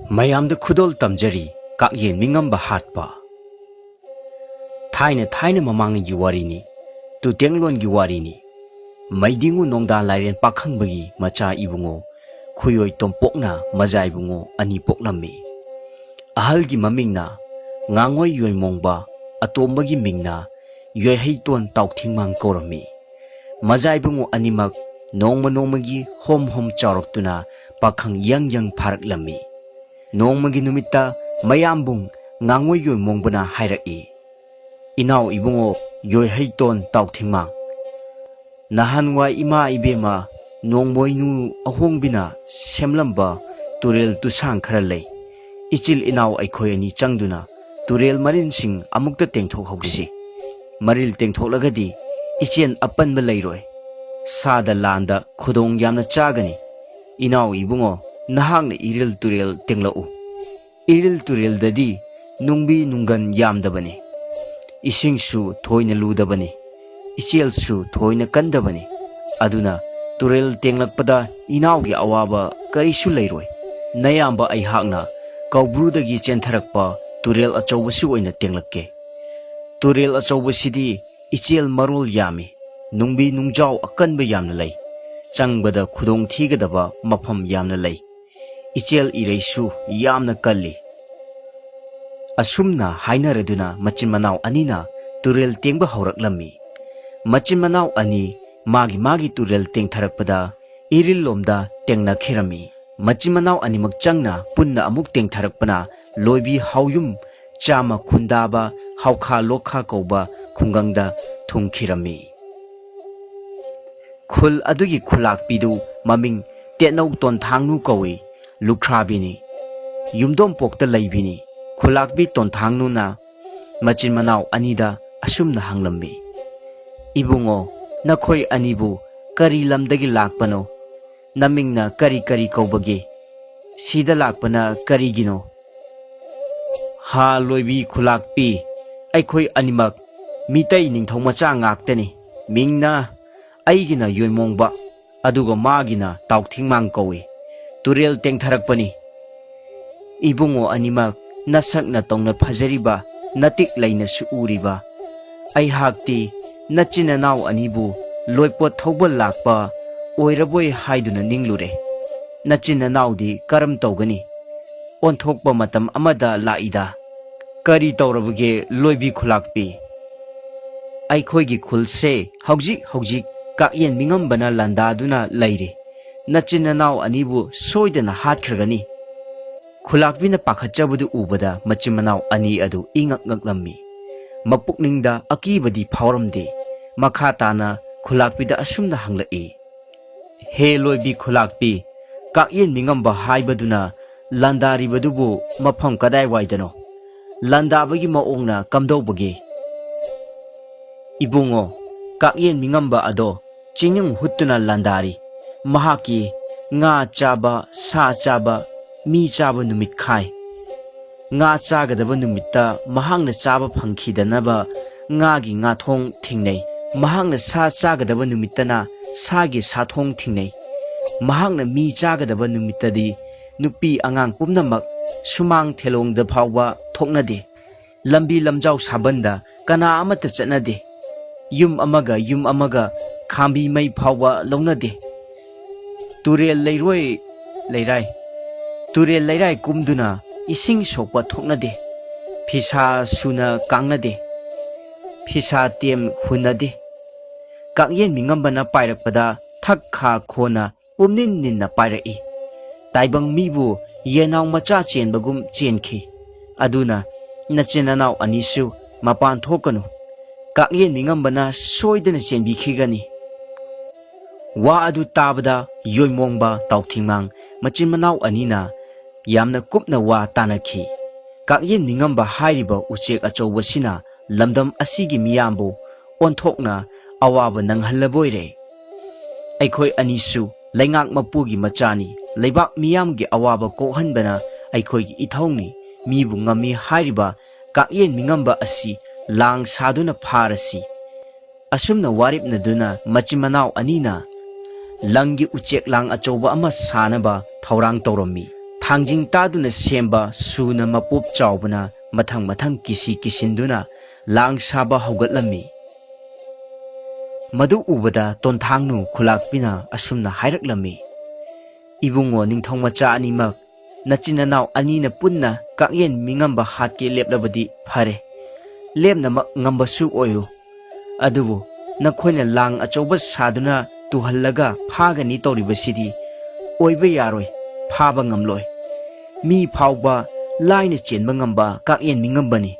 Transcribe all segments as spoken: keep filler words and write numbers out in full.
ꯃꯌꯥꯝꯗ ꯈꯨꯗꯣꯜ ꯇꯝꯖꯔꯤ, ꯀꯥꯛꯌꯦꯟ ꯃꯤꯉꯝꯕ ꯍꯥꯠꯄ꯫ ꯊꯥꯏꯅ ꯊꯥꯏꯅ ꯃꯃꯥꯡꯉꯩꯒꯤ ꯋꯥꯔꯤꯅꯤ, ꯇꯨꯇꯦꯡꯂꯣꯟꯒꯤ ꯋꯥꯔꯤꯅꯤ꯫ ꯃꯩꯗꯤꯡꯉꯨ ꯅꯣꯡꯗꯥ ꯂꯥꯏꯔꯦꯟ ꯄꯥꯈꯪꯕꯒꯤ ꯃꯆꯥ ꯏꯕꯨꯡꯉꯣ ꯈꯨꯌꯣꯏ ꯇꯣꯝꯄꯣꯛꯅ ꯃꯖꯥ ꯏꯕꯨꯡꯉꯣ ꯑꯅꯤ ꯄꯣꯛꯂꯝꯃꯤ꯫ ꯑꯍꯜꯒꯤ ꯃꯃꯤꯡꯅ ꯉꯥꯉꯣꯏ ꯌꯣꯏꯃꯣꯡꯕ, ꯑꯇꯣꯝꯕꯒꯤ ꯃꯤꯡꯅ ꯌꯣꯏꯍꯩꯇꯣꯟ ꯇꯥꯎꯊꯤꯡꯃꯥꯡ ꯀꯧꯔꯝꯃꯤ꯫ ꯃꯖꯥ ꯏꯕꯨꯡꯉꯣ ꯑꯅꯤꯃꯛ ꯅꯣꯡꯃ ꯅꯣꯡꯃꯒꯤ ꯍꯣꯝ ꯍꯣꯝ ꯆꯥꯎꯔꯛꯇꯨꯅ ꯄꯥꯈꯪ ꯌꯪ ꯌꯪ ꯐꯥꯔꯛꯂꯝꯃꯤ꯫ ꯅꯣꯡꯃꯒꯤ ꯅꯨꯃꯤꯠꯇ ꯃꯌꯥꯝꯕꯨꯡ ꯉꯥꯉꯣꯏ ꯌꯣꯏꯃꯣꯡꯕꯅ ꯍꯥꯏꯔꯛꯏ, "ꯏꯅꯥꯎ ꯏꯕꯨꯡꯉꯣ ꯌꯣꯏꯍꯩꯇꯣꯟ ꯇꯥꯎꯊꯤꯡꯃꯥꯡ, ꯅꯍꯥꯟꯋꯥꯏ ꯏꯃꯥ ꯏꯕꯦꯝꯃ ꯅꯣꯡꯃꯣꯏꯅꯨ ꯑꯍꯣꯡꯕꯤꯅ ꯁꯦꯝꯂꯝꯕ ꯇꯨꯔꯦꯜ ꯇꯨꯁꯥꯡ ꯈꯔ ꯂꯩ꯫ ꯏꯆꯤꯜ ꯏꯅꯥꯎ ꯑꯩꯈꯣꯏ ꯑꯅꯤ ꯆꯪꯗꯨꯅ ꯇꯨꯔꯦꯜ ꯃꯔꯤꯟꯁꯤꯡ ꯑꯃꯨꯛꯇ ꯇꯦꯡꯊꯣꯛꯍꯧꯁꯤ꯫ ꯃꯔꯤꯜ ꯇꯦꯡꯊꯣꯛꯂꯒꯗꯤ ꯏꯆꯦꯟ ꯑꯄꯟꯕ ꯂꯩꯔꯣꯏ꯫ ꯁꯥꯗ ꯂꯥꯟꯗ ꯈꯨꯗꯣꯡ ꯌꯥꯝꯅ ꯆꯥꯒꯅꯤ꯫ ꯏꯅꯥꯎ ꯏꯕꯨꯡꯉꯣ, ꯅꯍꯥꯛꯅ ꯏꯔꯤꯜ ꯇꯨꯔꯦꯜ ꯇꯦꯡꯂꯛꯎ꯫ ꯏꯔꯤꯜ ꯇꯨꯔꯦꯜꯗꯗꯤ ꯅꯨꯡꯕꯤ ꯅꯨꯡꯒꯟ ꯌꯥꯝꯗꯕꯅꯤ꯫ ꯏꯁꯤꯡꯁꯨ ꯊꯣꯏꯅ ꯂꯨꯗꯕꯅꯤ꯫ ꯏꯆꯦꯜꯁꯨ ꯊꯣꯏꯅ ꯀꯟꯗꯕꯅꯤ꯫ ꯑꯗꯨꯅ ꯇꯨꯔꯦꯜ ꯇꯦꯡꯂꯛꯄꯗ ꯏꯅꯥꯎꯒꯤ ꯑꯋꯥꯕ ꯀꯔꯤꯁꯨ ꯂꯩꯔꯣꯏ꯫ ꯅꯌꯥꯝꯕ ꯑꯩꯍꯥꯛꯅ ꯀꯧꯕ꯭ꯔꯨꯗꯒꯤ ꯆꯦꯟꯊꯔꯛꯄ ꯇꯨꯔꯦꯜ ꯑꯆꯧꯕꯁꯨ ꯑꯣꯏꯅ ꯇꯦꯡꯂꯛꯀꯦ꯫ ꯇꯨꯔꯦꯜ ꯑꯆꯧꯕꯁꯤꯗꯤ ꯏꯆꯦꯜ ꯃꯔꯣꯜ ꯌꯥꯝꯃꯤ, ꯅꯨꯡꯕꯤ ꯅꯨꯡꯖꯥꯎ ꯑꯀꯟꯕ ꯌꯥꯝꯅ ꯂꯩ꯫ ꯆꯪꯕꯗ ꯈꯨꯗꯣꯡ ꯊꯤꯒꯗꯕ ꯃꯐꯝ ꯌꯥꯝꯅ ꯂꯩ꯫ ꯏꯆꯦꯜ ꯏꯔꯩꯁꯨ ꯌꯥꯝꯅ ꯀꯜꯂꯤ꯫" ꯑꯁꯨꯝꯅ ꯍꯥꯏꯅꯔꯗꯨꯅ ꯃꯆꯤꯟ ꯃꯅꯥꯎ ꯑꯅꯤꯅ ꯇꯨꯔꯦꯜ ꯇꯦꯡꯕ ꯍꯧꯔꯛꯂꯝꯃꯤ꯫ ꯃꯆꯤꯟ ꯃꯅꯥꯎ ꯑꯅꯤ ꯃꯥꯒꯤ ꯃꯥꯒꯤ ꯇꯨꯔꯦꯜ ꯇꯦꯡꯊꯔꯛꯄꯗ ꯏꯔꯤꯜꯂꯣꯝꯗ ꯇꯦꯡꯅꯈꯤꯔꯝꯃꯤ꯫ ꯃꯆꯤꯟ ꯃꯅꯥꯎ ꯑꯅꯤꯃꯛ ꯆꯪꯅ ꯄꯨꯟꯅ ꯑꯃꯨꯛ ꯇꯦꯡꯊꯔꯛꯄꯅ ꯂꯣꯏꯕꯤ ꯍꯥꯎꯌꯨꯝ ꯆꯥꯝꯃ ꯈꯨꯟꯗꯥꯕ ꯍꯥꯎꯈꯥ ꯂꯣꯛꯈꯥ ꯀꯧꯕ ꯈꯨꯡꯒꯪꯗ ꯊꯨꯡꯈꯤꯔꯝꯃꯤ꯫ ꯈꯨꯜ ꯑꯗꯨꯒꯤ ꯈꯨꯂꯥꯛꯄꯤꯗꯨ ꯃꯃꯤꯡ ꯇꯦꯠꯅꯧ ꯇꯣꯟꯊꯥꯡꯅꯨ ꯀꯧꯏ꯫ ꯂꯨꯈ꯭ꯔꯥꯕꯤꯅꯤ꯫ ꯌꯨꯝꯗꯣꯝꯄꯣꯛꯇ ꯂꯩꯕꯤꯅꯤ꯫ ꯈꯨꯂꯥꯛꯄꯤ ꯇꯣꯟꯊꯥꯡꯅꯨꯅ ꯃꯆꯤꯟ ꯃꯅꯥꯎ ꯑꯅꯤꯗ ꯑꯁꯨꯝꯅ ꯍꯪꯂꯝꯃꯤ, "ꯏꯕꯨꯡꯉꯣ, ꯅꯈꯣꯏ ꯑꯅꯤꯕꯨ ꯀꯔꯤ ꯂꯝꯗꯒꯤ ꯂꯥꯛꯄꯅꯣ? ꯅꯃꯤꯡꯅ ꯀꯔꯤ ꯀꯔꯤ ꯀꯧꯕꯒꯦ? ꯁꯤꯗ ꯂꯥꯛꯄꯅ ꯀꯔꯤꯒꯤꯅꯣ?" "ꯍꯥ, ꯂꯣꯏꯕꯤ ꯈꯨꯂꯥꯛꯄꯤ, ꯑꯩꯈꯣꯏ ꯑꯅꯤꯃꯛ ꯃꯤꯇꯩ ꯅꯤꯡꯊꯧ ꯃꯆꯥ ꯉꯥꯛꯇꯅꯤ꯫ ꯃꯤꯡꯅ ꯑꯩꯒꯤꯅ ꯌꯣꯏꯃꯣꯡꯕ, ꯑꯗꯨꯒ ꯃꯥꯒꯤꯅ ꯇꯥꯎꯊꯤꯡꯃꯥꯡ ꯀꯧꯏ꯫ ꯇꯨꯔꯦꯜ ꯇꯦꯡꯊꯔꯛꯄꯅꯤ꯫ ꯏꯕꯨꯡꯉꯣ ꯑꯅꯤꯃꯛ ꯅꯁꯛ ꯅꯇꯧꯅ ꯐꯖꯔꯤꯕ, ꯅꯇꯤꯛ ꯂꯩꯅꯁꯨ ꯎꯔꯤꯕ꯫ ꯑꯩꯍꯥꯛꯇꯤ ꯅꯆꯤꯟ ꯅꯅꯥꯎ ꯑꯅꯤꯕꯨ ꯂꯣꯏꯄꯣꯠ ꯊꯧꯕ ꯂꯥꯛꯄ ꯑꯣꯏꯔꯕꯣꯏ ꯍꯥꯏꯗꯨꯅ ꯅꯤꯡꯂꯨꯔꯦ꯫ ꯅꯆꯤꯟ ꯅꯅꯥꯎꯗꯤ ꯀꯔꯝ ꯇꯧꯒꯅꯤ? ꯑꯣꯟꯊꯣꯛꯄ ꯃꯇꯝ ꯑꯃꯗ ꯂꯥꯛꯏꯗ꯫ ꯀꯔꯤ ꯇꯧꯔꯕꯒꯦ ꯂꯣꯏꯕꯤ ꯈꯨꯂꯥꯛꯄꯤ? ꯑꯩꯈꯣꯏꯒꯤ ꯈꯨꯜꯁꯦ ꯍꯧꯖꯤꯛ ꯍꯧꯖꯤꯛ ꯀꯥꯛꯌꯦꯟ ꯃꯤꯉꯝꯕꯅ ꯂꯥꯟꯗꯥꯗꯨꯅ ꯂꯩꯔꯤ꯫ ꯅꯆꯤꯟ ꯅꯅꯥꯎ ꯑꯅꯤꯕꯨ ꯁꯣꯏꯗꯅ ꯍꯥꯠꯈ꯭ꯔꯒꯅꯤ꯫ ꯈꯨꯂꯥꯛꯄꯤꯅ ꯄꯥꯈꯠꯆꯕꯗꯨ ꯎꯕꯗ ꯃꯆꯤꯟ ꯃꯅꯥꯎ ꯑꯅꯤ ꯑꯗꯨ ꯏꯉꯛ ꯉꯛꯂꯝꯃꯤ꯫ ꯃꯄꯨꯛꯅꯤꯡꯗ ꯑꯀꯤꯕꯗꯤ ꯐꯥꯎꯔꯝꯗꯦ꯫ ꯃꯈꯥ ꯇꯥꯅ ꯈꯨꯂꯥꯛꯄꯤꯗ ꯑꯁꯨꯝꯅ ꯍꯪꯂꯛꯏ, "ꯍꯦ ꯂꯣꯏꯕꯤ ꯈꯨꯂꯥꯛꯄꯤ, ꯀꯥꯛꯌꯦꯟ ꯃꯤꯉꯝꯕ ꯍꯥꯏꯕꯗꯨꯅ ꯂꯥꯟꯗꯥꯔꯤꯕꯗꯨꯕꯨ ꯃꯐꯝ ꯀꯗꯥꯏꯋꯥꯏꯗꯅꯣ? ꯂꯥꯟꯗꯥꯕꯒꯤ ꯃꯑꯣꯡꯅ ꯀꯝꯗꯧꯕꯒꯦ?" "ꯏꯕꯨꯡꯉꯣ, ꯀꯥꯛꯌꯦꯟ ꯃꯤꯉꯝꯕ ꯑꯗꯣ ꯆꯤꯡꯅꯨꯡ ꯍꯨꯠꯇꯨꯅ ꯂꯥꯟꯗꯥꯔꯤ꯫ ꯃꯍꯥꯛꯀꯤ ꯉꯥ ꯆꯥꯕ, ꯁꯥ ꯆꯥꯕ, ꯃꯤ ꯆꯥꯕ ꯅꯨꯃꯤꯠ ꯈꯥꯏ꯫ ꯉꯥ ꯆꯥꯒꯗꯕ ꯅꯨꯃꯤꯠꯇ ꯃꯍꯥꯛꯅ ꯆꯥꯕ ꯐꯪꯈꯤꯗꯅꯕ ꯉꯥꯒꯤ ꯉꯥꯊꯣꯡ ꯊꯤꯡꯅꯩ꯫ ꯃꯍꯥꯛꯅ ꯁꯥ ꯆꯥꯒꯗꯕ ꯅꯨꯃꯤꯠꯇꯅ ꯁꯥꯒꯤ ꯁꯥꯊꯣꯡ ꯊꯤꯡꯅꯩ꯫ ꯃꯍꯥꯛꯅ ꯃꯤ ꯆꯥꯒꯗꯕ ꯅꯨꯃꯤꯠꯇꯗꯤ ꯅꯨꯄꯤ ꯑꯉꯥꯡ ꯄꯨꯝꯅꯃꯛ ꯁꯨꯃꯥꯡ ꯊꯦꯂꯣꯡꯗ ꯐꯥꯎꯕ ꯊꯣꯛꯅꯗꯦ꯫ ꯂꯝꯕꯤ ꯂꯝꯖꯥꯎ ꯁꯥꯕꯟꯗ ꯀꯅꯥ ꯑꯃꯠꯇ ꯆꯠꯅꯗꯦ꯫ ꯌꯨꯝ ꯑꯃꯒ ꯌꯨꯝ ꯑꯃꯒ ꯈꯥꯝꯕꯤ ꯃꯩ ꯐꯥꯎꯕ ꯂꯧꯅꯗꯦ꯫ ꯇꯨꯔꯦꯜ ꯂꯩꯔꯣꯏ ꯂꯩꯔꯥꯏ, ꯇꯨꯔꯦꯜ ꯂꯩꯔꯥꯏ ꯀꯨꯝꯗꯨꯅ ꯏꯁꯤꯡ ꯁꯣꯛꯄ ꯊꯣꯛꯅꯗꯦ꯫ ꯐꯤꯁꯥ ꯁꯨꯅ ꯀꯥꯡꯅꯗꯦ꯫ ꯐꯤꯁꯥ ꯇꯦꯝ ꯍꯨꯟꯅꯗꯦ꯫ ꯀꯥꯛꯌꯦꯟ ꯃꯤꯉꯝꯕꯅ ꯄꯥꯏꯔꯛꯄꯗ ꯊꯛ ꯈꯥ ꯈꯣꯅ ꯄꯨꯝꯅꯤꯟ ꯅꯤꯟꯅ ꯄꯥꯏꯔꯛꯏ꯫ ꯇꯥꯏꯕꯪ ꯃꯤꯕꯨ ꯌꯦꯟꯅꯥꯎ ꯃꯆꯥ ꯆꯦꯟꯕꯒꯨꯝ ꯆꯦꯟꯈꯤ꯫ ꯑꯗꯨꯅ ꯅꯆꯤꯟ ꯅꯅꯥꯎ ꯑꯅꯤꯁꯨ ꯃꯄꯥꯟ ꯊꯣꯛꯀꯅꯨ꯫ ꯀꯥꯛꯌꯦꯟ ꯃꯤꯉꯝꯕꯅ ꯁꯣꯏꯗꯅ ꯆꯦꯟꯕꯤꯈꯤꯒꯅꯤ꯫" ꯋꯥ ꯑꯗꯨ ꯇꯥꯕꯗ ꯌꯣꯏꯃꯣꯡꯕ ꯇꯥꯎꯊꯤꯡꯃꯥꯡ ꯃꯆꯤꯟ ꯃꯅꯥꯎ ꯑꯅꯤꯅ ꯌꯥꯝꯅ ꯀꯨꯞꯅ ꯋꯥ ꯇꯥꯅꯈꯤ꯫ ꯀꯥꯛꯌꯦꯟ ꯃꯤꯉꯝꯕ ꯍꯥꯏꯔꯤꯕ ꯎꯆꯦꯛ ꯑꯆꯧꯕꯁꯤꯅ ꯂꯝꯗꯝ ꯑꯁꯤꯒꯤ ꯃꯤꯌꯥꯝꯕꯨ ꯑꯣꯟꯊꯣꯛꯅ ꯑꯋꯥꯕ ꯅꯪꯍꯜꯂꯕꯣꯏꯔꯦ꯫ ꯑꯩꯈꯣꯏ ꯑꯅꯤꯁꯨ ꯂꯩꯉꯥꯛ ꯃꯄꯨꯒꯤ ꯃꯆꯥꯅꯤ꯫ ꯂꯩꯕꯥꯛ ꯃꯤꯌꯥꯝꯒꯤ ꯑꯋꯥꯕ ꯀꯣꯛꯍꯟꯕꯅ ꯑꯩꯈꯣꯏꯒꯤ ꯏꯊꯧꯅꯤ꯫ ꯃꯤꯕꯨ ꯉꯝꯃꯤ ꯍꯥꯏꯔꯤꯕ ꯀꯥꯛꯌꯦꯟ ꯃꯤꯉꯝꯕ ꯑꯁꯤ ꯂꯥꯡ ꯁꯥꯗꯨꯅ ꯐꯥꯔꯁꯤ꯫ ꯑꯁꯨꯝꯅ ꯋꯥꯔꯦꯞꯅꯗꯨꯅ ꯃꯆꯤꯟ ꯃꯅꯥꯎ ꯑꯅꯤꯅ ꯂꯪꯒꯤ ꯎꯆꯦꯛ ꯂꯥꯡ ꯑꯆꯧꯕ ꯑꯃ ꯁꯥꯅꯕ ꯊꯧꯔꯥꯡ ꯇꯧꯔꯝꯃꯤ꯫ ꯊꯥꯡꯖꯤꯡ ꯇꯥꯗꯨꯅ ꯁꯦꯝꯕ ꯁꯨꯅ ꯃꯄꯣꯞ ꯆꯥꯎꯕꯅ ꯃꯊꯪ ꯃꯊꯪ ꯀꯤꯁꯤ ꯀꯤꯁꯤꯟꯗꯨꯅ ꯂꯥꯡ ꯁꯥꯕ ꯍꯧꯒꯠꯂꯝꯃꯤ꯫ ꯃꯗꯨ ꯎꯕꯗ ꯇꯣꯟꯊꯥꯡꯅꯨ ꯈꯨꯂꯥꯛꯄꯤꯅ ꯑꯁꯨꯝꯅ ꯍꯥꯏꯔꯛꯂꯝꯃꯤ, "ꯏꯕꯨꯡꯉꯣ ꯅꯤꯡꯊꯧ ꯃꯆꯥ ꯑꯅꯤꯃꯛ, ꯅꯆꯤꯟ ꯅꯅꯥꯎ ꯑꯅꯤꯅ ꯄꯨꯟꯅ ꯀꯥꯛꯌꯦꯟ ꯃꯤꯉꯝꯕ ꯍꯥꯠꯀꯦ ꯂꯦꯞꯂꯕꯗꯤ ꯐꯔꯦ꯫ ꯂꯦꯞꯅꯃꯛ ꯉꯝꯕꯁꯨ ꯑꯣꯏꯌꯨ꯫ ꯑꯗꯨꯕꯨ ꯅꯈꯣꯏꯅ ꯂꯥꯡ ꯑꯆꯧꯕ ꯁꯥꯗꯨꯅ ꯇꯨꯍꯜꯂꯒ ꯐꯥꯒꯅꯤ ꯇꯧꯔꯤꯕꯁꯤꯗꯤ ꯑꯣꯏꯕ ꯌꯥꯔꯣꯏ, ꯐꯥꯕ ꯉꯝꯂꯣꯏ꯫ ꯃꯤ ꯐꯥꯎꯕ ꯂꯥꯏꯅ ꯆꯦꯟꯕ ꯉꯝꯕ ꯀꯥꯛꯌꯦꯟ ꯃꯤꯉꯝꯕꯅꯤ꯫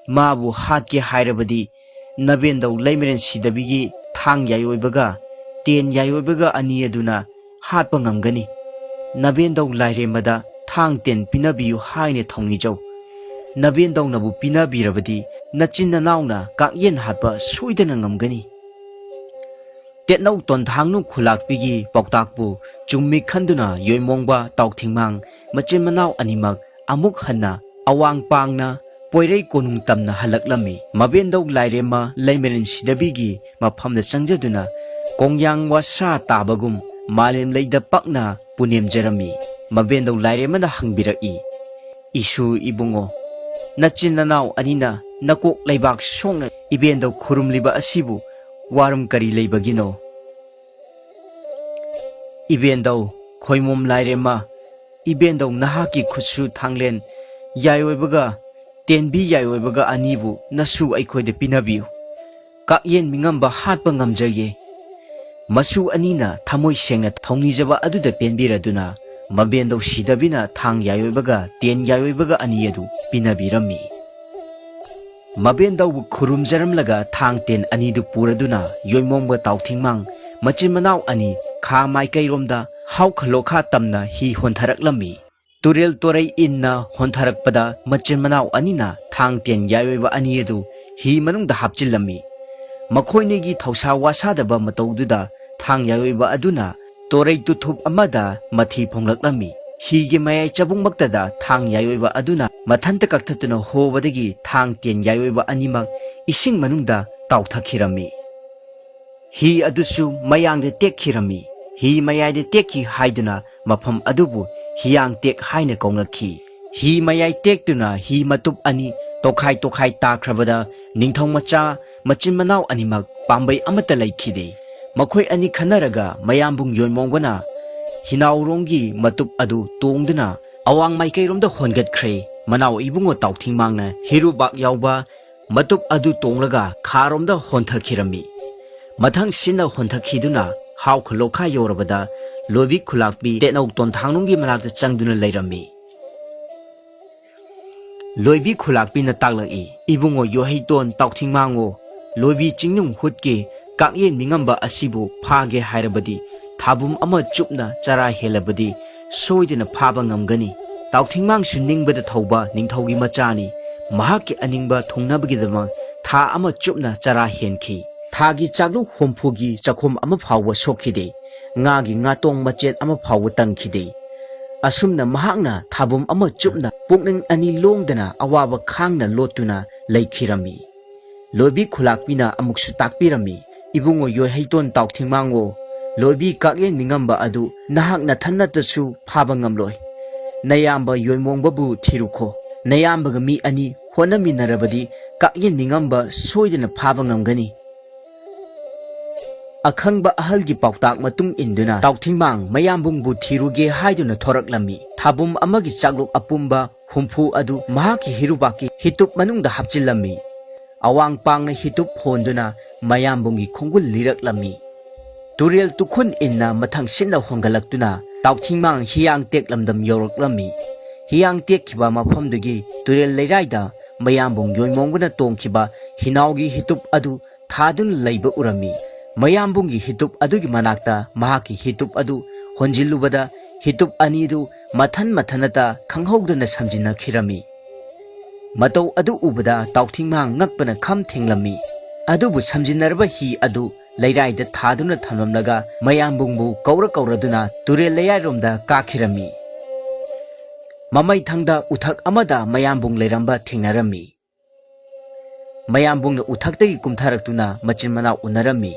ꯃꯥꯕꯨ ꯍꯥꯠꯀꯦ ꯍꯥꯏꯔꯕꯗꯤ ꯅꯕꯦꯟꯗꯧ ꯂꯩꯃꯔꯦꯟ ꯁꯤꯗꯕꯤꯒꯤ ꯊꯥꯡ ꯌꯥꯏꯑꯣꯏꯕꯒ ꯇꯦꯟ ꯌꯥꯏꯑꯣꯏꯕꯒ ꯑꯅꯤ ꯑꯗꯨꯅ ꯍꯥꯠꯄ ꯉꯝꯒꯅꯤ꯫ ꯅꯕꯦꯟꯗꯧ ꯂꯥꯏꯔꯦꯝꯃꯗ ꯊꯥꯡ ꯇꯦꯟ ꯄꯤꯅꯕꯤꯌꯨ ꯍꯥꯏꯅ ꯊꯧꯅꯤꯖꯧ꯫ ꯅꯕꯦꯟꯗꯧꯅꯕꯨ ꯄꯤꯅꯕꯤꯔꯕꯗꯤ ꯅꯆꯤꯟ ꯅꯅꯥꯎꯅ ꯀꯥꯛꯌꯦꯟ ꯍꯥꯠꯄ ꯁꯣꯏꯗꯅ ꯉꯝꯒꯅꯤ꯫" ꯇꯦꯠꯅꯧ ꯇꯣꯟꯊꯥꯡꯅꯨ ꯈꯨꯂꯥꯛꯄꯤꯒꯤ ꯄꯥꯎꯇꯥꯛꯄꯨ ꯆꯨꯝꯃꯤ ꯈꯟꯗꯨꯅ ꯌꯣꯏꯃꯣꯡꯕ ꯇꯥꯎꯊꯤꯡꯃꯥꯡ ꯃꯆꯤꯟ ꯃꯅꯥꯎ ꯑꯅꯤꯃꯛ ꯑꯃꯨꯛ ꯍꯟꯅ ꯑꯋꯥꯡ ꯄꯥꯡꯅ ꯄꯣꯏꯔꯩ ꯀꯣꯅꯨꯡ ꯇꯝꯅ ꯍꯜꯂꯛꯂꯝꯃꯤ꯫ ꯃꯕꯦꯟꯗꯧ ꯂꯥꯏꯔꯦꯝꯃ ꯂꯩꯃꯔꯦꯟ ꯁꯤꯗꯕꯤꯒꯤ ꯃꯐꯝꯗ ꯆꯪꯖꯗꯨꯅ ꯀꯣꯡꯌꯥꯡ ꯋꯥꯁꯥ ꯇꯥꯕꯒꯨꯝ ꯃꯥꯂꯦꯝ ꯂꯩꯗ ꯄꯛꯅ ꯄꯨꯅꯦꯝꯖꯔꯝꯃꯤ꯫ ꯃꯕꯦꯟꯗꯧ ꯂꯥꯏꯔꯦꯝꯃꯅ ꯍꯪꯕꯤꯔꯛꯏ, "ꯏꯁꯨ ꯏꯕꯨꯡꯉꯣ, ꯅꯆꯤꯟ ꯅꯅꯥꯎ ꯑꯅꯤꯅ ꯅꯀꯣꯛ ꯂꯩꯕꯥꯛ ꯁꯣꯛꯅ ꯏꯕꯦꯟꯗꯧ ꯈꯨꯔꯨꯝꯂꯤꯕ ꯑꯁꯤꯕꯨ ꯋꯥꯔꯝ ꯀꯔꯤ ꯂꯩꯕꯒꯤꯅꯣ?" "ꯏꯕꯦꯟꯗꯧ ꯈꯣꯏꯃꯣꯝ ꯂꯥꯏꯔꯦꯝꯃ, ꯏꯕꯦꯟꯗꯧ ꯅꯍꯥꯛꯀꯤ ꯈꯨꯠꯁꯨ ꯊꯥꯡꯂꯦꯟ ꯌꯥꯏꯑꯣꯏꯕꯒ ꯇꯦꯟꯕꯤ ꯌꯥꯏꯑꯣꯏꯕꯒ ꯑꯅꯤꯕꯨ ꯅꯁꯨ ꯑꯩꯈꯣꯏꯗ ꯄꯤꯅꯕꯤꯌꯨ꯫ ꯀꯥꯛꯌꯦꯟ ꯃꯤꯉꯝꯕ ꯍꯥꯠꯄ ꯉꯝꯖꯒꯦ꯫" ꯃꯁꯨ ꯑꯅꯤꯅ ꯊꯃꯣꯏ ꯁꯦꯡꯅ ꯊꯧꯅꯤꯖꯕ ꯑꯗꯨꯗ ꯄꯦꯟꯕꯤꯔꯗꯨꯅ ꯃꯕꯦꯟꯗꯧ ꯁꯤꯗꯕꯤꯅ ꯊꯥꯡ ꯌꯥꯏꯑꯣꯏꯕꯒ ꯇꯦꯟ ꯌꯥꯏꯑꯣꯏꯕꯒ ꯑꯅꯤ ꯑꯗꯨ ꯄꯤꯅꯕꯤꯔꯝꯃꯤ꯫ ꯃꯕꯦꯟꯗꯧꯕꯨ ꯈꯨꯔꯨꯝꯖꯔꯝꯂꯒ ꯊꯥꯡ ꯇꯦꯟ ꯑꯅꯤꯗꯨ ꯄꯨꯔꯗꯨꯅ ꯌꯣꯏꯃꯣꯡꯕ ꯇꯥꯎꯊꯤꯡꯃꯥꯡ ꯃꯆꯤꯟ ꯃꯅꯥꯎ ꯑꯅꯤ ꯈꯥ ꯃꯥꯏꯀꯩꯔꯣꯝꯗ ꯍꯥꯎꯈꯂꯣꯈꯥ ꯇꯝꯅ ꯍꯤ ꯍꯣꯟꯊꯔꯛꯂꯝꯃꯤ꯫ ꯇꯨꯔꯦꯜ ꯇꯣꯔꯩ ꯏꯟꯅ ꯍꯣꯟꯊꯔꯛꯄꯗ ꯃꯆꯤꯟ ꯃꯅꯥꯎ ꯑꯅꯤꯅ ꯊꯥꯡ ꯇꯦꯟ ꯌꯥꯏꯑꯣꯏꯕ ꯑꯅꯤ ꯑꯗꯨ ꯍꯤ ꯃꯅꯨꯡꯗ ꯍꯥꯞꯆꯤꯜꯂꯝꯃꯤ꯫ ꯃꯈꯣꯏꯅꯤꯒꯤ ꯊꯧꯁꯥ ꯋꯥꯁꯥꯗꯕ ꯃꯇꯧꯗꯨꯗ ꯊꯥꯡ ꯌꯥꯏꯑꯣꯏꯕ ꯑꯗꯨꯅ ꯇꯣꯔꯩ ꯇꯨꯊꯨꯞ ꯑꯃꯗ ꯃꯊꯤ ꯐꯣꯡꯂꯛꯂꯝꯃꯤ꯫ ꯍꯤꯒꯤ ꯃꯌꯥꯏ ꯆꯕꯨꯡꯃꯛꯇꯗ ꯊꯥꯡ ꯌꯥꯏꯑꯣꯏꯕ ꯑꯗꯨꯅ ꯃꯊꯟꯇ ꯀꯛꯊꯠꯇꯨꯅ ꯍꯣꯕꯗꯒꯤ ꯊꯥꯡ ꯇꯦꯟ ꯌꯥꯏꯑꯣꯏꯕ ꯑꯅꯤꯃꯛ ꯏꯁꯤꯡ ꯃꯅꯨꯡꯗ ꯇꯥꯎꯊꯈꯤꯔꯝꯃꯤ꯫ ꯍꯤ ꯑꯗꯨꯁꯨ ꯃꯌꯥꯡꯗ ꯇꯦꯛꯈꯤꯔꯝꯃꯤ꯫ ꯍꯤ ꯃꯌꯥꯏꯗ ꯇꯦꯛꯈꯤ ꯍꯥꯏꯗꯨꯅ ꯃꯐꯝ ꯑꯗꯨꯕꯨ ꯍꯤꯌꯥꯡ ꯇꯦꯛ ꯍꯥꯏꯅ ꯀꯧꯅꯈꯤ꯫ ꯍꯤ ꯃꯌꯥꯏ ꯇꯦꯛꯇꯨꯅ ꯍꯤ ꯃꯇꯨꯞ ꯑꯅꯤ ꯇꯣꯈꯥꯏ ꯇꯣꯈꯥꯏ ꯇꯥꯈ꯭ꯔꯕꯗ ꯅꯤꯡꯊꯧ ꯃꯆꯥ ꯃꯆꯤꯟ ꯃꯅꯥꯎ ꯑꯅꯤꯃꯛ ꯄꯥꯝꯕꯩ ꯑꯃꯠꯇ ꯂꯩꯈꯤꯗꯦ꯫ ꯃꯈꯣꯏ ꯑꯅꯤ ꯈꯟꯅꯔꯒ ꯃꯌꯥꯝꯕꯨꯡ ꯌꯣꯏꯃꯣꯡꯕꯅ ꯍꯤꯅꯥꯎꯔꯣꯡꯒꯤ ꯃꯇꯨꯞ ꯑꯗꯨ ꯇꯣꯡꯗꯨꯅ ꯑꯋꯥꯡ ꯃꯥꯏꯀꯩꯔꯣꯝꯗ ꯍꯣꯟꯒꯠꯈ꯭ꯔꯦ꯫ ꯃꯅꯥꯎ ꯏꯕꯨꯡꯉꯣ ꯇꯥꯎꯊꯤꯡꯃꯥꯡꯅ ꯍꯤꯔꯨꯕꯥꯛ ꯌꯥꯎꯕ ꯃꯇꯨꯞ ꯑꯗꯨ ꯇꯣꯡꯂꯒ ꯈꯥꯔꯣꯝꯗ ꯍꯣꯟꯊꯈꯤꯔꯝꯃꯤ꯫ ꯃꯊꯪ ꯁꯤꯟꯅ ꯍꯣꯟꯊꯈꯤꯗꯨꯅ ꯍꯥꯎꯈ ꯂꯣꯛꯈꯥ ꯌꯧꯔꯕꯗ ꯂꯣꯏꯕꯤ ꯈꯨꯂꯥꯛꯄꯤ ꯇꯦꯠꯅꯧ ꯇꯣꯟꯊꯥꯡꯅꯨꯡꯒꯤ ꯃꯅꯥꯛꯇ ꯆꯪꯗꯨꯅ ꯂꯩꯔꯝꯃꯤ꯫ ꯂꯣꯏꯕꯤ ꯈꯨꯂꯥꯛꯄꯤꯅ ꯇꯥꯛꯂꯛꯏ, "ꯏꯕꯨꯡꯉꯣ ꯌꯣꯍꯩꯇꯣꯟ ꯇꯥꯎꯊꯤꯡꯃꯥꯡꯉꯣ, ꯂꯣꯏꯕꯤ ꯆꯤꯡꯅꯨꯡ ꯍꯨꯠꯀꯤ ꯀꯥꯛꯌꯦꯟ ꯃꯤꯉꯝꯕ ꯑꯁꯤꯕꯨ ꯐꯥꯒꯦ ꯍꯥꯏꯔꯕꯗꯤ ꯊꯥꯕꯨꯝ ꯑꯃ ꯆꯨꯞꯅ ꯆꯔꯥ ꯍꯦꯜꯂꯕꯗꯤ ꯁꯣꯏꯗꯅ ꯐꯥꯕ ꯉꯝꯒꯅꯤ꯫ ꯇꯥꯎꯊꯤꯡꯃꯥꯡꯁꯨ ꯅꯤꯡꯕꯗ ꯊꯧꯕ ꯅꯤꯡꯊꯧꯒꯤ ꯃꯆꯥꯅꯤ꯫ ꯃꯍꯥꯛꯀꯤ ꯑꯅꯤꯡꯕ ꯊꯨꯡꯅꯕꯒꯤꯗꯃꯛ ꯊꯥ ꯑꯃ ꯆꯨꯞꯅ ꯆꯔꯥ ꯍꯦꯟꯈꯤ꯫ ꯊꯥꯒꯤ ꯆꯥꯛꯂꯨꯛ ꯍꯨꯝꯐꯨꯒꯤ ꯆꯥꯛꯈꯨꯝ ꯑꯃ ꯐꯥꯎꯕ ꯁꯣꯛꯈꯤꯗꯦ꯫ ꯉꯥꯒꯤ ꯉꯥꯇꯣꯡ ꯃꯆꯦꯠ ꯑꯃ ꯐꯥꯎꯕ ꯇꯪꯈꯤꯗꯦ꯫ ꯑꯁꯨꯝꯅ ꯃꯍꯥꯛꯅ ꯊꯥꯕꯨꯝ ꯑꯃ ꯆꯨꯞꯅ ꯄꯨꯛꯅꯤꯡ ꯑꯅꯤ ꯂꯣꯡꯗꯅ ꯑꯋꯥꯕ ꯈꯥꯡꯅ ꯂꯣꯠꯇꯨꯅ ꯂꯩꯈꯤꯔꯝꯃꯤ꯫" ꯂꯣꯏꯕꯤ ꯈꯨꯂꯥꯛꯄꯤꯅ ꯑꯃꯨꯛꯁꯨ ꯇꯥꯛꯄꯤꯔꯝꯃꯤ, "ꯏꯕꯨꯡꯉꯣ ꯌꯣꯏꯍꯩꯇꯣꯟ ꯇꯥꯎꯊꯤꯡꯃꯥꯡꯉꯣ, ꯂꯣꯏꯕꯤ ꯀꯥꯛꯌꯦꯟ ꯃꯤꯉꯝꯕ ꯑꯗꯨ ꯅꯍꯥꯛ ꯅꯊꯟꯅꯇꯁꯨ ꯐꯥꯕ ꯉꯝꯂꯣꯏ꯫ ꯅꯌꯥꯝꯕ ꯌꯣꯏꯃꯣꯡꯕꯕꯨ ꯊꯤꯔꯨꯈꯣ꯫ ꯅꯌꯥꯝꯕꯒ ꯃꯤ ꯑꯅꯤ ꯍꯣꯠꯅꯃꯤꯟꯅꯔꯕꯗꯤ ꯀꯥꯛꯌꯦꯟ ꯃꯤꯉꯝꯕ ꯁꯣꯏꯗꯅ ꯐꯥꯕ ꯉꯝꯒꯅꯤ꯫" ꯑꯈꯪꯕ ꯑꯍꯜꯒꯤ ꯄꯥꯎꯇꯥꯛ ꯃꯇꯨꯡ ꯏꯟꯗꯨꯅ ꯇꯥꯎꯊꯤꯡꯃꯥꯡ ꯃꯌꯥꯝꯕꯨꯡꯕꯨ ꯊꯤꯔꯨꯒꯦ ꯍꯥꯏꯗꯨꯅ ꯊꯣꯔꯛꯂꯝꯃꯤ꯫ ꯊꯥꯕꯨꯝ ꯑꯃꯒꯤ ꯆꯥꯛꯂꯨꯛ ꯑꯄꯨꯝꯕ ꯍꯨꯝꯐꯨ ꯑꯗꯨ ꯃꯍꯥꯛꯀꯤ ꯍꯤꯔꯨꯕꯥꯛꯀꯤ ꯍꯤꯇꯨꯞ ꯃꯅꯨꯡꯗ ꯍꯥꯞꯆꯤꯜꯂꯝꯃꯤ꯫ ꯑꯋꯥꯡ ꯄꯥꯡꯅ ꯍꯤꯇꯨꯞ ꯍꯣꯟꯗꯨꯅ ꯃꯌꯥꯝꯕꯨꯡꯒꯤ ꯈꯣꯡꯒꯨꯜ ꯂꯤꯔꯛꯂꯝꯃꯤ꯫ ꯇꯨꯔꯦꯜ ꯇꯨꯈꯨꯟ ꯏꯟꯅ ꯃꯊꯪ ꯁꯤꯠꯅ ꯍꯣꯟꯒꯠꯂꯛꯇꯨꯅ ꯇꯥꯎꯊꯤꯡꯃꯥꯡ ꯍꯤꯌꯥꯡ ꯇꯦꯛ ꯂꯝꯗꯝ ꯌꯧꯔꯛꯂꯝꯃꯤ꯫ ꯍꯤꯌꯥꯡ ꯇꯦꯛꯈꯤꯕ ꯃꯐꯝꯗꯨꯒꯤ ꯇꯨꯔꯦꯜ ꯂꯩꯔꯥꯏꯗ ꯃꯌꯥꯝꯕꯨꯡ ꯌꯣꯏꯃꯣꯡꯕꯅ ꯇꯣꯡꯈꯤꯕ ꯍꯤꯅꯥꯎꯒꯤ ꯍꯤꯇꯨꯞ ꯑꯗꯨ ꯊꯥꯗꯨꯅ ꯂꯩꯕ ꯎꯔꯝꯃꯤ꯫ ꯃꯌꯥꯝꯕꯨꯡꯒꯤ ꯍꯤꯇꯨꯞ ꯑꯗꯨꯒꯤ ꯃꯅꯥꯛꯇ ꯃꯍꯥꯛꯀꯤ ꯍꯤꯇꯨꯞ ꯑꯗꯨ ꯍꯣꯟꯖꯤꯜꯂꯨꯕꯗ ꯍꯤꯇꯨꯞ ꯑꯅꯤꯗꯨ ꯃꯊꯟ ꯃꯊꯟꯅꯇ ꯈꯪꯍꯧꯗꯅ ꯁꯝꯖꯤꯟꯅꯈꯤꯔꯝꯃꯤ꯫ ꯃꯇꯧ ꯑꯗꯨ ꯎꯕꯗ ꯇꯥꯎꯊꯤꯡꯃꯥꯡ ꯉꯛꯄꯅ ꯈꯝ ꯊꯦꯡꯂꯝꯃꯤ꯫ ꯑꯗꯨꯕꯨ ꯁꯝꯖꯤꯟꯅꯔꯕ ꯍꯤ ꯑꯗꯨ ꯂꯩꯔꯥꯏꯗ ꯊꯥꯗꯨꯅ ꯊꯝꯂꯝꯂꯒ ꯃꯌꯥꯝꯕꯨꯡꯕꯨ ꯀꯧꯔ ꯀꯧꯔꯗꯨꯅ ꯇꯨꯔꯦꯜ ꯂꯩꯌꯥꯏꯔꯣꯝꯗ ꯀꯥꯈꯤꯔꯝꯃꯤ꯫ ꯃꯃꯩꯊꯪꯗ ꯎꯊꯛ ꯑꯃꯗ ꯃꯌꯥꯝꯕꯨꯡ ꯂꯩꯔꯝꯕ ꯊꯦꯡꯅꯔꯝꯃꯤ꯫ ꯃꯌꯥꯝꯕꯨꯡꯅ ꯎꯊꯛꯇꯒꯤ ꯀꯨꯝꯊꯔꯛꯇꯨꯅ ꯃꯆꯤꯟ ꯃꯅꯥꯎ ꯎꯅꯔꯝꯃꯤ꯫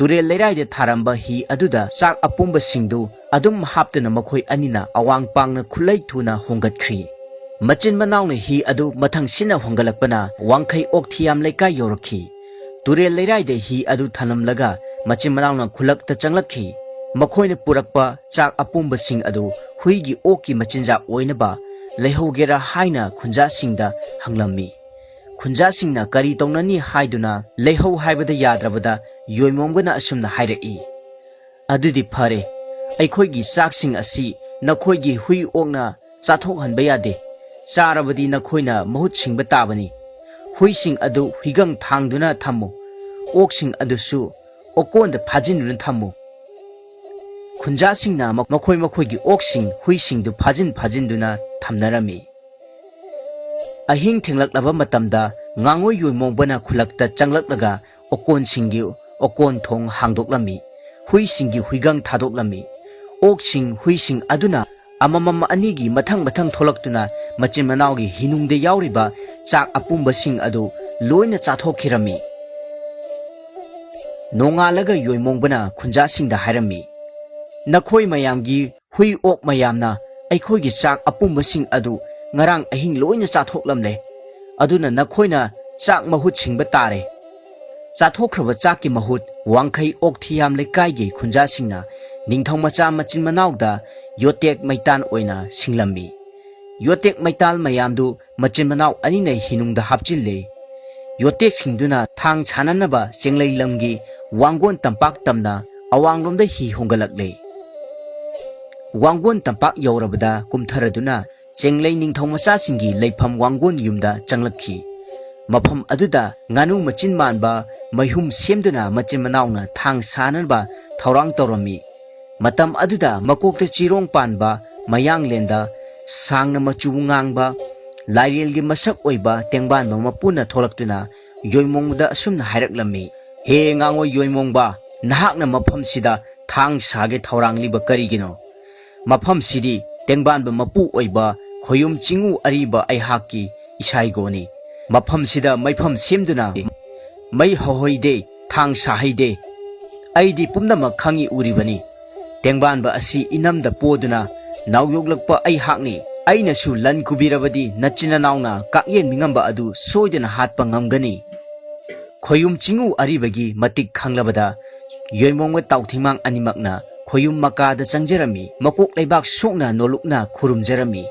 ꯇꯨꯔꯦꯜ ꯂꯩꯔꯥꯏꯗ ꯊꯥꯔꯝꯕ ꯍꯤ ꯑꯗꯨꯗ ꯆꯥꯛ ꯑꯄꯨꯝꯕꯁꯤꯡꯗꯨ ꯑꯗꯨꯝ ꯍꯥꯞꯇꯨꯅ ꯃꯈꯣꯏ ꯑꯅꯤꯅ ꯑꯋꯥꯡ ꯄꯥꯡꯅ ꯈꯨꯠꯂꯩ ꯊꯨꯅ ꯍꯣꯡꯒꯠꯈ꯭ꯔꯤ꯫ ꯃꯆꯤꯟ ꯃꯅꯥꯎꯅ ꯍꯤ ꯑꯗꯨ ꯃꯊꯪ ꯁꯤꯟꯅ ꯍꯣꯡꯒꯠꯂꯛꯄꯅ ꯋꯥꯡꯈꯩ ꯑꯣꯛꯊꯤꯌꯥꯝ ꯂꯩꯀꯥꯏ ꯌꯧꯔꯛꯈꯤ꯫ ꯇꯨꯔꯦꯜ ꯂꯩꯔꯥꯏꯗ ꯍꯤ ꯑꯗꯨ ꯊꯅꯝꯂꯒ ꯃꯆꯤꯟ ꯃꯅꯥꯎꯅ ꯈꯨꯜꯂꯛꯇ ꯆꯪꯂꯛꯈꯤ꯫ ꯃꯈꯣꯏꯅ ꯄꯨꯔꯛꯄ ꯆꯥꯛ ꯑꯄꯨꯝꯕꯁꯤꯡ ꯑꯗꯨ ꯍꯨꯏꯒꯤ ꯑꯣꯛꯀꯤ ꯃꯆꯤꯟꯖꯥꯛ ꯑꯣꯏꯅꯕ ꯂꯩꯍꯧꯒꯦꯔꯥ ꯍꯥꯏꯅ ꯈꯨꯟꯖꯥꯁꯤꯡꯗ ꯍꯪꯂꯝꯃꯤ꯫ ꯈꯨꯟꯖꯥꯁꯤꯡꯅ ꯀꯔꯤ ꯇꯧꯅꯅꯤ ꯍꯥꯏꯗꯨꯅ ꯂꯩꯍꯧ ꯍꯥꯏꯕꯗ ꯌꯥꯗ꯭ꯔꯕꯗ ꯌꯣꯏꯃꯣꯝꯒꯅ ꯑꯁꯨꯝꯅ ꯍꯥꯏꯔꯛꯏ, "ꯑꯗꯨꯗꯤ ꯐꯔꯦ, ꯑꯩꯈꯣꯏꯒꯤ ꯆꯥꯛꯁꯤꯡ ꯑꯁꯤ ꯅꯈꯣꯏꯒꯤ ꯍꯨꯏ ꯑꯣꯛꯅ ꯆꯥꯊꯣꯛꯍꯟꯕ ꯌꯥꯗꯦ꯫ ꯆꯥꯔꯕꯗꯤ ꯅꯈꯣꯏꯅ ꯃꯍꯨꯠ ꯁꯤꯡꯕ ꯇꯥꯕꯅꯤ꯫ ꯍꯨꯏꯁꯤꯡ ꯑꯗꯨ ꯍꯨꯏꯒꯪ ꯊꯥꯡꯗꯨꯅ ꯊꯝꯃꯨ꯫ ꯑꯣꯛꯁꯤꯡ ꯑꯗꯨꯁꯨ ꯑꯣꯀꯣꯟꯗ ꯐꯥꯖꯤꯟꯗꯨꯅ ꯊꯝꯃꯨ꯫" ꯈꯨꯟꯖꯥꯁꯤꯡꯅ ꯃꯈꯣꯏ ꯃꯈꯣꯏꯒꯤ ꯑꯣꯛꯁꯤꯡ ꯍꯨꯏꯁꯤꯡꯗꯨ ꯐꯥꯖꯤꯟ ꯐꯥꯖꯤꯟꯗꯨꯅ ꯊꯝꯅꯔꯝꯃꯤ꯫ ꯑꯍꯤꯡ ꯊꯦꯡꯂꯛꯂꯕ ꯃꯇꯝꯗ ꯉꯥꯉꯣꯏ ꯌꯣꯏꯃꯣꯡꯕꯅ ꯈꯨꯜꯂꯛꯇ ꯆꯪꯂꯛꯂꯒ ꯑꯣꯀꯣꯟꯁꯤꯡꯒꯤ ꯑꯣꯀꯣꯟ ꯊꯣꯡ ꯍꯥꯡꯗꯣꯛꯂꯝꯃꯤ꯫ ꯍꯨꯏꯁꯤꯡꯒꯤ ꯍꯨꯏꯒꯪ ꯊꯥꯗꯣꯛꯂꯝꯃꯤ꯫ ꯑꯣꯛꯁꯤꯡ, ꯍꯨꯏꯁꯤꯡ ꯑꯗꯨꯅ ꯑꯃꯃꯝ ꯑꯅꯤꯒꯤ ꯃꯊꯪ ꯃꯊꯪ ꯊꯣꯛꯂꯛꯇꯨꯅ ꯃꯆꯤꯟ ꯃꯅꯥꯎꯒꯤ ꯍꯤꯅꯨꯡꯗ ꯌꯥꯎꯔꯤꯕ ꯆꯥꯛ ꯑꯄꯨꯝꯕꯁꯤꯡ ꯑꯗꯨ ꯂꯣꯏꯅ ꯆꯥꯊꯣꯛꯈꯤꯔꯝꯃꯤ꯫ ꯅꯣꯡꯉꯥꯜꯂꯒ ꯌꯣꯏꯃꯣꯡꯕꯅ ꯈꯨꯟꯖꯥꯁꯤꯡꯗ ꯍꯥꯏꯔꯝꯃꯤ, "ꯅꯈꯣꯏ ꯃꯌꯥꯝꯒꯤ ꯍꯨꯏ ꯑꯣꯛ ꯃꯌꯥꯝꯅ ꯑꯩꯈꯣꯏꯒꯤ ꯆꯥꯛ ꯑꯄꯨꯝꯕꯁꯤꯡ ꯑꯗꯨ ꯉꯔꯥꯡ ꯑꯍꯤꯡ ꯂꯣꯏꯅ ꯆꯥꯊꯣꯛꯂꯝꯂꯦ꯫ ꯑꯗꯨꯅ ꯅꯈꯣꯏꯅ ꯆꯥꯛ ꯃꯍꯨꯠ ꯁꯤꯡꯕ ꯇꯥꯔꯦ꯫" ꯆꯥꯊꯣꯛꯈ꯭ꯔꯕ ꯆꯥꯛꯀꯤ ꯃꯍꯨꯠ ꯋꯥꯡꯈꯩ ꯑꯣꯛꯊꯤꯌꯥꯝ ꯂꯩꯀꯥꯏꯒꯤ ꯈꯨꯟꯖꯥꯁꯤꯡꯅ ꯅꯤꯡꯊꯧ ꯃꯆꯥ ꯃꯆꯤꯟ ꯃꯅꯥꯎꯗ ꯌꯣꯇꯦꯛ ꯃꯩꯇꯥꯟ ꯑꯣꯏꯅ ꯁꯤꯡꯂꯝꯃꯤ꯫ ꯌꯣꯇꯦꯛ ꯃꯩꯇꯥꯜ ꯃꯌꯥꯝꯗꯨ ꯃꯆꯤꯟ ꯃꯅꯥꯎ ꯑꯅꯤꯅ ꯍꯤꯅꯨꯡꯗ ꯍꯥꯞꯆꯤꯜꯂꯦ꯫ ꯌꯣꯇꯦꯛꯁꯤꯡꯗꯨꯅ ꯊꯥꯡ ꯁꯥꯟꯅꯅꯕ ꯆꯦꯡꯂꯩ ꯂꯝꯒꯤ ꯋꯥꯡꯒꯣꯟ ꯇꯝꯄꯥꯛ ꯇꯝꯅ ꯑꯋꯥꯡꯂꯣꯝꯗ ꯍꯤ ꯍꯣꯡꯒꯠꯂꯛꯂꯦ꯫ ꯋꯥꯡꯒꯣꯟ ꯇꯝꯄꯥꯛ ꯌꯧꯔꯕꯗ ꯀꯨꯝꯊꯔꯗꯨꯅ ꯆꯦꯡꯂꯩ ꯅꯤꯡꯊꯧ ꯃꯆꯥꯁꯤꯡꯒꯤ ꯂꯩꯐꯝ ꯋꯥꯡꯒꯣꯟ ꯌꯨꯝꯗ ꯆꯪꯂꯛꯈꯤ꯫ ꯃꯐꯝ ꯑꯗꯨꯗ ꯉꯥꯅꯨ ꯃꯆꯤꯟ ꯃꯥꯟꯕ ꯃꯩꯍꯨꯝ ꯁꯦꯝꯗꯨꯅ ꯃꯆꯤꯟ ꯃꯅꯥꯎꯅ ꯊꯥꯡ ꯁꯥꯅꯅꯕ ꯊꯧꯔꯥꯡ ꯇꯧꯔꯝꯃꯤ꯫ ꯃꯇꯝ ꯑꯗꯨꯗ ꯃꯀꯣꯛꯇ ꯆꯤꯔꯣꯡ ꯄꯥꯟꯕ, ꯃꯌꯥꯡꯂꯦꯟꯗ ꯁꯥꯡꯅ ꯃꯆꯨ ꯉꯥꯡꯕ, ꯂꯥꯏꯔꯦꯜꯒꯤ ꯃꯁꯛ ꯑꯣꯏꯕ ꯇꯦꯡꯕꯥꯟꯕ ꯃꯄꯨꯅ ꯊꯣꯛꯂꯛꯇꯨꯅ ꯌꯣꯏꯃꯣꯡꯕꯗ ꯑꯁꯨꯝꯅ ꯍꯥꯏꯔꯛꯂꯝꯃꯤ, "ꯍꯦ ꯉꯥꯉꯣꯏ ꯌꯣꯏꯃꯣꯡꯕ, ꯅꯍꯥꯛꯅ ꯃꯐꯝꯁꯤꯗ ꯊꯥꯡ ꯁꯥꯒꯦ ꯊꯧꯔꯥꯡꯂꯤꯕ ꯀꯔꯤꯒꯤꯅꯣ? ꯃꯐꯝꯁꯤꯗꯤ ꯇꯦꯡꯕꯥꯟꯕ ꯃꯄꯨ ꯑꯣꯏꯕ ꯈꯣꯌꯨꯝ ꯆꯤꯡꯉꯨ ꯑꯔꯤꯕ ꯑꯩꯍꯥꯛꯀꯤ ꯏꯁꯥꯏꯒꯣꯅꯤ꯫ ꯃꯐꯝꯁꯤꯗ ꯃꯩꯐꯝ ꯁꯦꯝꯗꯨꯅ ꯃꯩ ꯍꯧꯍꯩꯗꯦ, ꯊꯥꯡ ꯁꯥꯍꯩꯗꯦ꯫ ꯑꯩꯗꯤ ꯄꯨꯝꯅꯃꯛ ꯈꯪꯏ ꯎꯔꯤꯕꯅꯤ꯫ ꯇꯦꯡꯕꯥꯟꯕ ꯑꯁꯤ ꯏꯅꯝꯗ ꯄꯣꯗꯨꯅ ꯅꯥꯎꯌꯣꯛꯂꯛꯄ ꯑꯩꯍꯥꯛꯅꯤ꯫ ꯑꯩꯅꯁꯨ ꯂꯟ ꯈꯨꯕꯤꯔꯕꯗꯤ ꯅꯆꯤꯟ ꯅꯅꯥꯎꯅ ꯀꯥꯛꯌꯦꯟ ꯃꯤꯉꯝꯕ ꯑꯗꯨ ꯁꯣꯏꯗꯅ ꯍꯥꯠꯄ ꯉꯝꯒꯅꯤ꯫ ꯈꯣꯌꯨꯝ ꯆꯤꯡꯎ ꯑꯔꯤꯕꯒꯤ ꯃꯇꯤꯛ ꯈꯪꯂꯕꯗ ꯌꯣꯏꯃꯣꯡꯕ ꯇꯥꯎꯊꯤꯡꯃꯥꯡ ꯑꯅꯤꯃꯛꯅ ꯈꯣꯌꯨꯝ ꯃꯀꯥꯗ ꯆꯪꯖꯔꯝꯃꯤ꯫ ꯃꯀꯣꯛ ꯂꯩꯕꯥꯛ ꯁꯣꯛꯅ ꯅꯣꯂꯨꯛꯅ ꯈꯨꯔꯨꯝꯖꯔꯝꯃꯤ꯫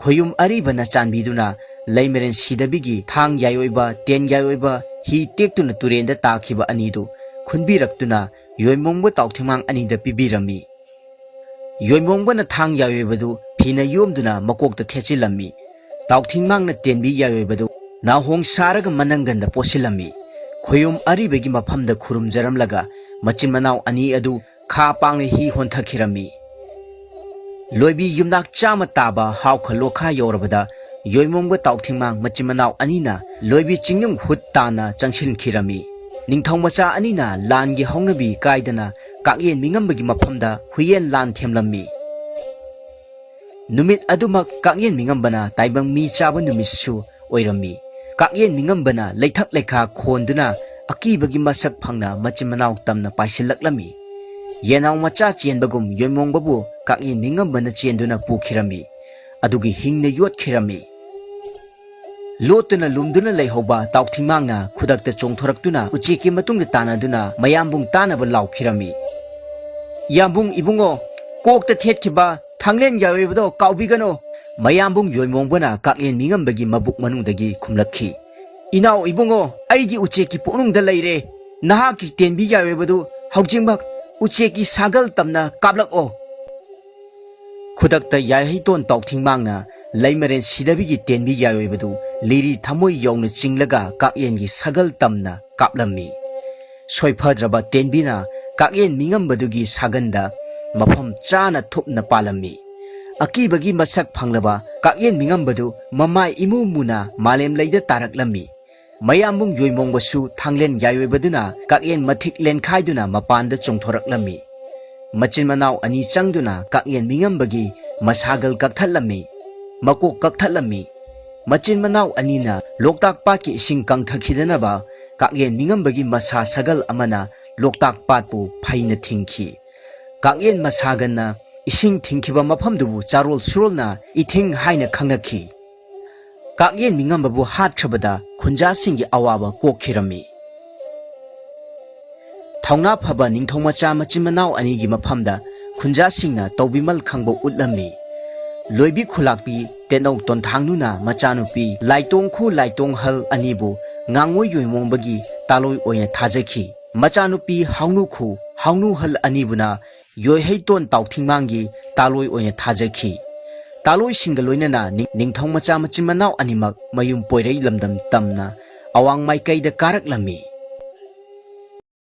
ꯈꯣꯌꯨꯝ ꯑꯔꯤꯕꯅ ꯆꯥꯟꯕꯤꯗꯨꯅ ꯂꯩꯃꯔꯦꯟ ꯁꯤꯗꯕꯤꯒꯤ ꯊꯥꯡ ꯌꯥꯏꯑꯣꯏꯕ, ꯇꯦꯟ ꯌꯥꯏꯑꯣꯏꯕ, ꯍꯤ ꯇꯦꯛꯇꯨꯅ ꯇꯨꯔꯦꯟꯗ ꯇꯥꯈꯤꯕ ꯑꯅꯤꯗꯨ ꯈꯨꯟꯕꯤꯔꯛꯇꯨꯅ ꯌꯣꯏꯃꯣꯡꯕ ꯇꯥꯎꯊꯤꯡꯃꯥꯡ ꯑꯅꯤꯗ ꯄꯤꯕꯤꯔꯝꯃꯤ꯫ ꯌꯣꯏꯃꯣꯡꯕꯅ ꯊꯥꯡ ꯌꯥꯏꯑꯣꯏꯕꯗꯨ ꯐꯤꯅ ꯌꯣꯝꯗꯨꯅ ꯃꯀꯣꯛꯇ ꯊꯦꯠꯆꯤꯜꯂꯝꯃꯤ꯫ ꯇꯥꯎꯊꯤꯡꯃꯥꯡꯅ ꯇꯦꯟꯕꯤ ꯌꯥꯏꯑꯣꯏꯕꯗꯨ ꯅꯥꯍꯣꯡ ꯁꯥꯔꯒ ꯃꯅꯪꯒꯟꯗ ꯄꯣꯠꯁꯤꯜꯂꯝꯃꯤ꯫ ꯈꯣꯌꯨꯝ ꯑꯔꯤꯕꯒꯤ ꯃꯐꯝꯗ ꯈꯨꯔꯨꯝꯖꯔꯝꯂꯒ ꯃꯆꯤꯟ ꯃꯅꯥꯎ ꯑꯅꯤ ꯑꯗꯨ ꯈꯥ ꯄꯥꯡꯅ ꯍꯤ ꯍꯣꯟꯊꯈꯤꯔꯝꯃꯤ꯫ ꯂꯣꯏꯕꯤ ꯌꯨꯝꯅꯥꯛ ꯆꯥꯝꯃ ꯇꯥꯕ ꯍꯥꯎꯈ ꯂꯣꯈꯥ ꯌꯧꯔꯕꯗ ꯌꯣꯏꯃꯣꯡꯕ ꯇꯥꯎꯊꯤꯡꯃꯥꯡ ꯃꯆꯤꯟ ꯃꯅꯥꯎ ꯑꯅꯤꯅ ꯂꯣꯏꯕꯤ ꯆꯤꯡꯅꯨꯡ ꯍꯨꯠ ꯇꯥꯅ ꯆꯪꯁꯤꯟꯈꯤꯔꯝꯃꯤ꯫ ꯅꯤꯡꯊꯧ ꯃꯆꯥ ꯑꯅꯤꯅ ꯂꯥꯟꯒꯤ ꯍꯧꯅꯕꯤ ꯀꯥꯏꯗꯅ ꯀꯥꯛꯌꯦꯟ ꯃꯤꯉꯝꯕꯒꯤ ꯃꯐꯝꯗ ꯍꯨꯏꯌꯦꯟ ꯂꯥꯟ ꯊꯦꯝꯂꯝꯃꯤ꯫ ꯅꯨꯃꯤꯠ ꯑꯗꯨꯃꯛ ꯀꯥꯛꯌꯦꯟ ꯃꯤꯉꯝꯕꯅ ꯇꯥꯏꯕꯪ ꯃꯤ ꯆꯥꯕ ꯅꯨꯃꯤꯠꯁꯨ ꯑꯣꯏꯔꯝꯃꯤ꯫ ꯀꯥꯛꯌꯦꯟ ꯃꯤꯉꯝꯕꯅ ꯂꯩꯊꯛ ꯂꯩꯈꯥ ꯈꯣꯟꯗꯨꯅ ꯑꯀꯤꯕꯒꯤ ꯃꯁꯛ ꯐꯪꯅ ꯃꯆꯤꯟ ꯃꯅꯥꯎ ꯇꯝꯅ ꯄꯥꯏꯁꯤꯜꯂꯛꯂꯝꯃꯤ꯫ ꯌꯦꯅꯥꯎ ꯃꯆꯥ ꯆꯦꯟꯕꯒꯨꯝ ꯌꯣꯏꯃꯣꯡꯕꯕꯨ ꯀꯥꯛꯌꯦꯟ ꯃꯤꯉꯝꯕꯅ ꯆꯦꯟꯗꯨꯅ ꯄꯨꯈꯤꯔꯝꯃꯤ꯫ ꯑꯗꯨꯒꯤ ꯍꯤꯡꯅ ꯌꯣꯠꯈꯤꯔꯝꯃꯤ꯫ ꯂꯣꯠꯇꯨꯅ ꯂꯨꯝꯗꯨꯅ ꯂꯩꯍꯧꯕ ꯇꯥꯎꯊꯤꯡꯃꯥꯡꯅ ꯈꯨꯗꯛꯇ ꯆꯣꯡꯊꯣꯔꯛꯇꯨꯅ ꯎꯆꯦꯛꯀꯤ ꯃꯇꯨꯡꯗ ꯇꯥꯟꯅꯗꯨꯅ ꯃꯌꯥꯝꯕꯨꯡ ꯇꯥꯅꯕ ꯂꯥꯎꯈꯤꯔꯝꯃꯤ꯫ "ꯌꯥꯝꯕꯨꯡ ꯏꯕꯨꯡꯉꯣ, ꯀꯣꯛꯇ ꯊꯦꯠꯈꯤꯕ ꯊꯥꯡꯂꯦꯟ ꯌꯥꯏꯑꯣꯏꯕꯗꯣ ꯀꯥꯎꯕꯤꯒꯅꯨ!" ꯃꯌꯥꯝꯕꯨꯡ ꯌꯣꯏꯃꯣꯡꯕꯅ ꯀꯥꯛꯌꯦꯟ ꯃꯤꯉꯝꯕꯒꯤ ꯃꯕꯨꯛ ꯃꯅꯨꯡꯗꯒꯤ ꯈꯨꯝꯂꯛꯈꯤ꯫ "ꯏꯅꯥꯎ ꯏꯕꯨꯡꯉꯣ, ꯑꯩꯒꯤ ꯎꯆꯦꯛꯀꯤ ꯄꯣꯛꯅꯨꯡꯗ ꯂꯩꯔꯦ꯫ ꯅꯍꯥꯛꯀꯤ ꯇꯦꯟꯕꯤ ꯌꯥꯏꯑꯣꯏꯕꯗꯨ ꯍꯧꯖꯤꯛꯃꯛ ꯎꯆꯦꯛꯀꯤ ꯁꯥꯒꯜ ꯇꯝꯅ ꯀꯥꯞꯂꯛꯑꯣ!" ꯈꯨꯗꯛꯇ ꯌꯥꯏꯍꯩꯇꯣꯟ ꯇꯥꯎꯊꯤꯡꯃꯥꯡꯅ ꯂꯩꯃꯔꯦꯟ ꯁꯤꯗꯕꯤꯒꯤ ꯇꯦꯟꯕꯤ ꯌꯥꯏꯑꯣꯏꯕꯗꯨ ꯂꯤꯔꯤ ꯊꯃꯣꯏ ꯌꯧꯅ ꯆꯤꯡꯂꯒ ꯀꯥꯛꯌꯦꯟꯒꯤ ꯁꯥꯒꯜ ꯇꯝꯅ ꯀꯥꯞꯂꯝꯃꯤ꯫ ꯁꯣꯏꯐꯗ꯭ꯔꯕ ꯇꯦꯟꯕꯤꯅ ꯀꯥꯛꯌꯦꯟ ꯃꯤꯉꯝꯕꯗꯨꯒꯤ ꯁꯥꯒꯟꯗ ꯃꯐꯝ ꯆꯥꯅ ꯊꯨꯞꯅ ꯄꯥꯜꯂꯝꯃꯤ꯫ ꯑꯀꯤꯕꯒꯤ ꯃꯁꯛ ꯐꯪꯂꯕ ꯀꯥꯛꯌꯦꯟ ꯃꯤꯉꯝꯕꯗꯨ ꯃꯃꯥꯏ ꯏꯃꯨ ꯃꯨꯅ ꯃꯥꯂꯦꯝ ꯂꯩꯗ ꯇꯥꯔꯛꯂꯝꯃꯤ꯫ ꯃꯌꯥꯝꯕꯨꯡ ꯌꯣꯏꯃꯣꯡꯕꯁꯨ ꯊꯥꯡꯂꯦꯟ ꯌꯥꯏꯑꯣꯏꯕꯗꯨꯅ ꯀꯥꯛꯌꯦꯟ ꯃꯊꯤꯛ ꯂꯦꯟꯈꯥꯏꯗꯨꯅ ꯃꯄꯥꯟꯗ ꯆꯣꯡꯊꯣꯔꯛꯂꯝꯃꯤ꯫ ꯃꯆꯤꯟ ꯃꯅꯥꯎ ꯑꯅꯤ ꯆꯪꯗꯨꯅ ꯀꯥꯛꯌꯦꯟ ꯃꯤꯉꯝꯕꯒꯤ ꯃꯁꯥꯒꯜ ꯀꯛꯊꯠꯂꯝꯃꯤ, ꯃꯀꯣꯛ ꯀꯛꯊꯠꯂꯝꯃꯤ꯫ ꯃꯆꯤꯟ ꯃꯅꯥꯎ ꯑꯅꯤꯅ ꯂꯣꯛꯇꯥꯛ ꯄꯥꯠꯀꯤ ꯏꯁꯤꯡ ꯀꯪꯊꯈꯤꯗꯅꯕ ꯀꯥꯛꯌꯦꯟ ꯃꯤꯉꯝꯕꯒꯤ ꯃꯁꯥ ꯁꯥꯒꯜ ꯑꯃꯅ ꯂꯣꯛꯇꯥꯛ ꯄꯥꯠꯄꯨ ꯐꯩꯅ ꯊꯤꯡꯈꯤ꯫ ꯀꯥꯡꯌꯦꯟ ꯃꯁꯥꯒꯟꯅ ꯏꯁꯤꯡ ꯊꯤꯡꯈꯤꯕ ꯃꯐꯝꯗꯨꯕꯨ ꯆꯥꯔꯣꯜ ꯁꯨꯔꯣꯜꯅ ꯏꯊꯤꯡ ꯍꯥꯏꯅ ꯈꯪꯅꯈꯤ꯫ ꯀꯥꯡꯌꯦꯟ ꯃꯤꯉꯝꯕꯕꯨ ꯍꯥꯠꯈ꯭ꯔꯕꯗ ꯈꯨꯟꯖꯥꯁꯤꯡꯒꯤ ꯑꯋꯥꯕ ꯀꯣꯛꯈꯤꯔꯝꯃꯤ꯫ ꯊꯧꯅꯥ ꯐꯕ ꯅꯤꯡꯊꯧ ꯃꯆꯥ ꯃꯆꯤꯟ ꯃꯅꯥꯎ ꯑꯅꯤꯒꯤ ꯃꯐꯝꯗ ꯈꯨꯟꯖꯥꯁꯤꯡꯅ ꯇꯧꯕꯤꯃꯜ ꯈꯪꯕ ꯎꯠꯂꯝꯃꯤ꯫ ꯂꯣꯏꯕꯤ ꯈꯨꯂꯥꯛꯄꯤ ꯇꯦꯠꯅꯧ ꯇꯣꯟꯊꯥꯡꯅꯨꯅ ꯃꯆꯥꯅꯨꯄꯤ ꯂꯥꯏꯇꯣꯡꯈꯨ ꯂꯥꯏꯇꯣꯡꯍꯜ ꯑꯅꯤꯕꯨ ꯉꯥꯉꯣꯏ ꯌꯣꯏꯃꯣꯡꯕꯒꯤ ꯇꯥꯂꯣꯏ ꯑꯣꯏꯅ ꯊꯥꯖꯈꯤ꯫ ꯃꯆꯥꯅꯨꯄꯤ ꯍꯥꯎꯅꯨꯈꯨ ꯍꯥꯎꯅꯨꯍꯜ ꯑꯅꯤꯕꯨꯅ ꯌꯣꯏꯍꯩꯇꯣꯟ ꯇꯥꯎꯊꯤꯡꯃꯥꯡꯒꯤ ꯇꯥꯂꯣꯏ ꯑꯣꯏꯅ ꯊꯥꯖꯈꯤ꯫ ꯇꯥꯂꯣꯏꯁꯤꯡꯒ ꯂꯣꯏꯅꯅ ꯅꯤꯡ-, ꯅꯤꯡꯊꯧ ꯃꯆꯥ ꯃꯆꯤꯟ ꯃꯅꯥꯎ ꯑꯅꯤꯃꯛ ꯃꯌꯨꯝ ꯄꯣꯏꯔꯩ ꯂꯝꯗꯝ ꯇꯝꯅ ꯑꯋꯥꯡ ꯃꯥꯏꯀꯩꯗ ꯀꯥꯔꯛꯂꯝꯃꯤ꯫